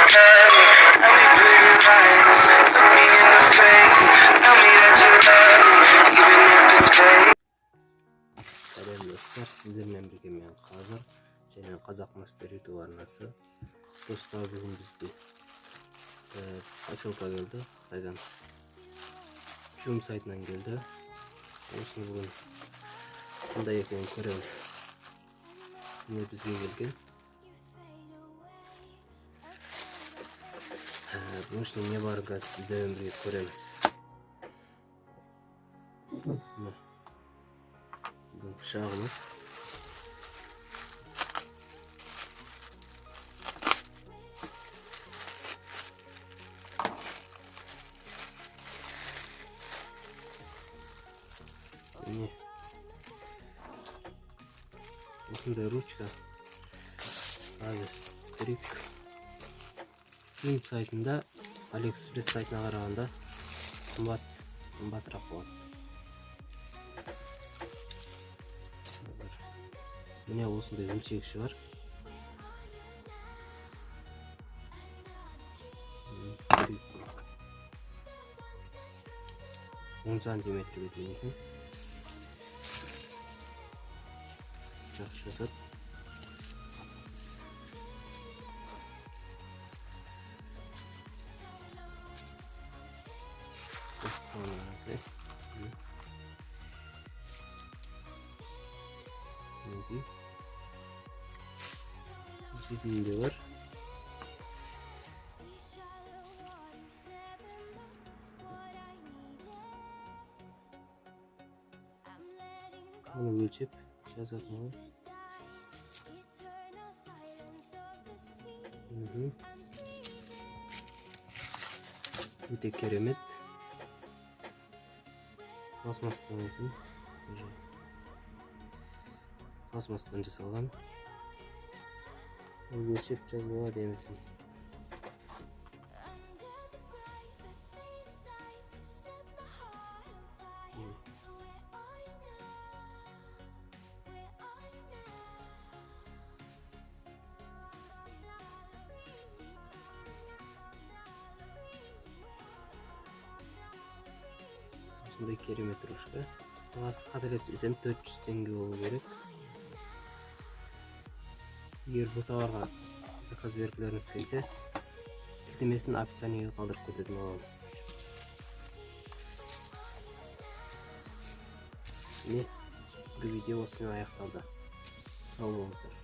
Love me. Tell me pretty lies. Look me in the face. Tell me that you love me, even if it's fake. Сәлем, достар! Сіздермен бірге мен, Қазір және Қазақ Мастер Ютуб арнасы. Достар, бүгін бізде посылка келді Қытайдан, Джум сайтынан келді. Осыны бүгін қандай екенін көреміз. Міне, бізге келген. Бұның ішінде не бар, қазір сіздермен бірге көреміз. Міне, біздің пышағымыз. Міне, осындай ручка. Қазір көрейік. Джум сайтында Алиэкспресс сайтына қарағанда қымбат, қымбатырақ болады. Міне, осындай өлшегіші бар. Көрейік. 10 сантиметрге дейін екен. Жақсы жазады. Мінекей. Мінекей. Өлшейтін де бар. Shallow waters never know what I needed. I'm letting go. Оны өлшеп жазатын ғой. The dying eternal silence of the sea. I'm breathing. Өте керемет. Пластмасстан екен уже. Пластмасстан жасалған. Өлшеп жазуға әдемі екен. Under the bright but faded lights, you set my heart on fire. Where are you now? Where are you now? Осындай керемет ручка. Бағасы, қателеспесем, 400 теңге болу керек. Егер бұл товарға заказ бергілеріңіз келсе, сілтемесін описаниеге қалдырып кететін боламын. Міне, бүгінгі видео осымен аяқталды. Сау болыңыздар.